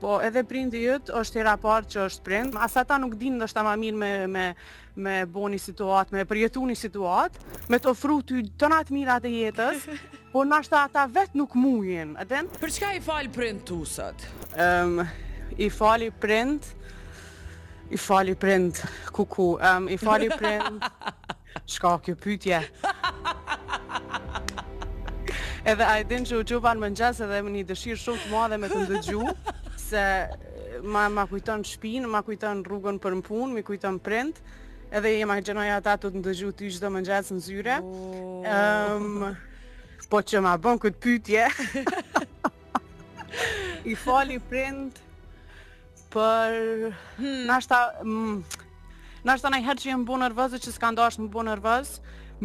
Po edhe prindi yt është hera parë që është prind, as ata nuk dinë ndoshta ma mirë me me me bo një situatë, me përjetu një situatë, me të ofru ty tona të mirat e jetës, po ndoshta ata vetë nuk mujin, e din? Për çka i fal prind tu sot? Um, i fali prind, i fali prind, kuku, um, i fali prind, Çka kjo pyetje? Edhe a e din që u çova në mëngjes edhe me një dëshirë shumë të madhe me të ndëgju, se ma, ma kujton shpinë, ma kujton rrugën për në punë, mi kujton prind, edhe i imagjinoj ata tu të ndëgju ty çdo mëngjes në zyre. Oh. Um, po që ma bën këtë pyetje. I fali prind për hmm. nashta mm, nashta najherë që jem bo nervoz e që s'kan dasht me bo nervoz,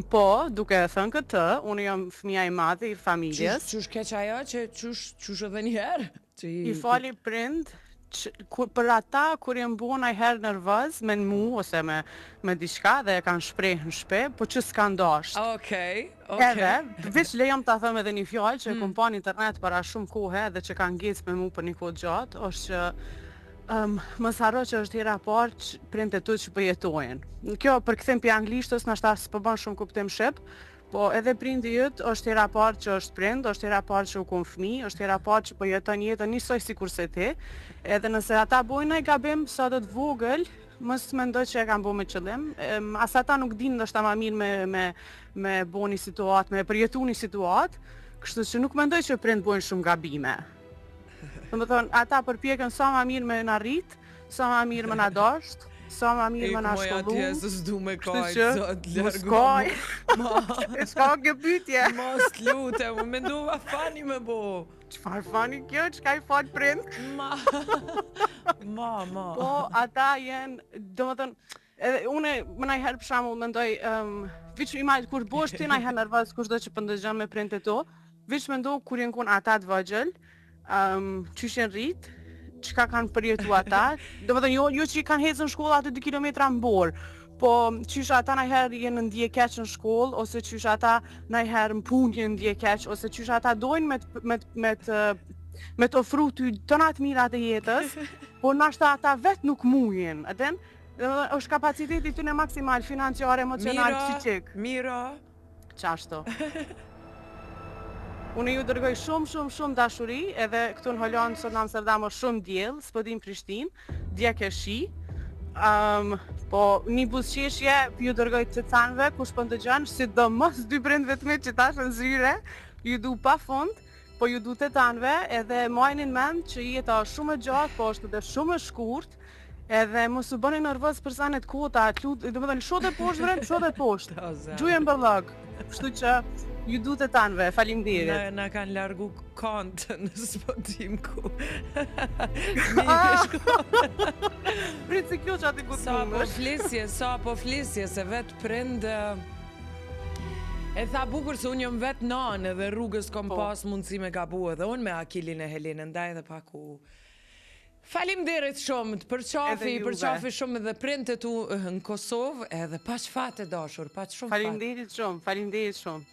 po, duke e thënë këtë, unë jam fëmija i madh i familjes. Qysh, qysh keq ajo që qysh, qysh edhe një herë? Që i... I fali prind, që, kur, për ata kur jem bo najherë nervoz me mu ose me, me diçka dhe e kanë shpreh në shpi, po që s'kan dasht. Okej, okay, okej. Edhe, veç lejom ta them edhe një fjalë që e kom pa në internet para shumë kohe dhe që ka ngec me mu për një kohë gjatë, është që um, mos harro që është hera e parë që prindët e tu që po jetojnë. Kjo përkthim pi anglishtës, nashta s'po bën shumë kuptim shqip, po edhe prindi yt është hera e parë që është prind, është hera e parë që u kon fëmijë, është hera e parë që po jeton jetën njësoj sikurse ti. Edhe nëse ata bojnë ndonjë gabim sa do të vogël, mos mendoj që e kanë bo me qëllim. As ata nuk dinë ndoshta ma mirë me me me bo një situatë, me përjetu një situatë, kështu që nuk mendoj që prind bojnë shumë gabime. Domethonë, ata përpjeken sa ma mirë me na rrit, sa ma mirë me na dasht, sa ma mirë me na moj shkollu. atje se s'du me Kështu kajt, që, zot, mos largo kaj. Ma, E çka kjo pyetje? mos lutem, unë mendova funny me bo. Çfarë funny kjo? Çka i fal prind? Ma, ma, ma. Po, ata janë, domethënë, edhe unë më najherë për shembull mendoj, um, veç ima kur bohesh ti najherë nervoz kushdo që po ndëgjon me prindët e tu, veç mendo kur janë kon ata të vogël, um, qysh janë rrit, çka kanë përjetu ata, domethënë jo jo që i kanë hecë në shkollë atë 2 kilometra në borë, po qysh ata najherë janë ndje keq në shkollë ose qysh ata najherë në punë janë ndje keq ose qysh ata dojnë me të, me të, me të me të ofru ty tona të mirat e jetës, po nashta ata vetë nuk mujin, e din? Domethënë është kapaciteti tyne maksimal financiar, emocional, Miro, psiqik. Miro, Qashtu. Unë ju dërgoj shumë, shumë, shumë dashuri, edhe këtu në Holandë, sot në Amsterdam është shumë diell, s'po di në Prishtinë, dje ke shi. Um, po një buzëqeshje ju dërgoj të tanëve, kush po ndëgjon, sidomos dy prindve të mi që tash në zyre, ju du pa fund, po ju du të tanëve, edhe majni në mend që jeta është shumë e gjatë, po është edhe shumë e shkurt, edhe mos u bëni nervoz për sanet kota, të lut, domethënë lësho dhe poshtë, vren, lësho dhe poshtë. O, zemër. Gjuje në bërllog. Kështu që ju du të tanëve, faleminderit. Na, na kanë largu kont në s'po dim ku. Ah! Mirë, shko. Prit se kjo që aty ku Sa po mundesh. flisje, sa po flisje, se vetë prind e tha bukur se unë jam vetë nanë edhe rrugës kom Po. pas mundësi me gabu edhe unë me Akilin e Helenën, ndaj edhe pak u Faleminderit shumë, të përqafi, Edhe juve. përqafi shumë edhe prindët e tu në Kosovë, edhe paç fat e dashur, paç shumë fat. Faleminderit shumë, faleminderit shumë.